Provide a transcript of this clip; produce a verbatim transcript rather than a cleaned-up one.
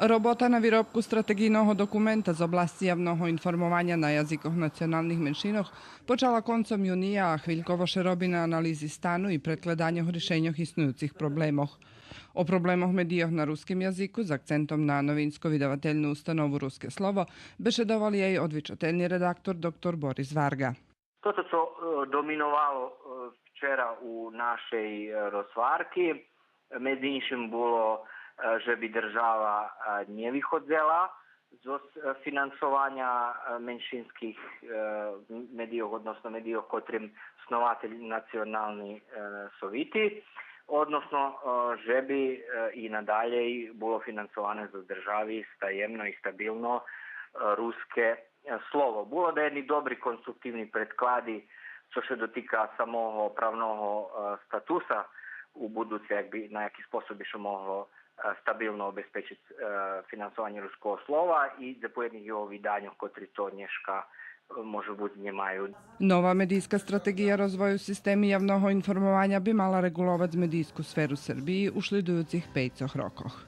Робота на виробку стратеґийного документа з обласци явного информованя на язикох националних меншинох почала концом юния, а хвильково ше роби на анализи стану и предкладаньох ришеньох иснуюцих проблемох. О проблемох медийох на руским язику з акцентом на Новинско-видавательну установу Руске слово бешедовал єй одвичательни редактор доктор Борис Варґа. Тото цо, е, доминовало, е, вчера у нашей, е, розгварки, медзи иншим було, е, же би держава, е, нє виходзела зоз, е, финансованя, е, меншинских, е, медийох, односно медийох котрим снователь национални, е, совити, односно, е, же би, е, и надалєй було финансоване зоз держави стаємно и стабилно, е, руске, е, слово. Було даєдни добри конструктивни предклади, цо ше дотика самого правного, е, статуса у будуце, як би, на яки способ би ше могло, е, стабилно обезпечиц, е, финансованє руского слова и за поєдних його виданьох, котри то нєшка, е, може буц, нємаю. Нова медийска стратеґия розвою системи явного информованя би мала реґуловац медийску сферу Сербиї у шлїдуюцих пейцох рокох.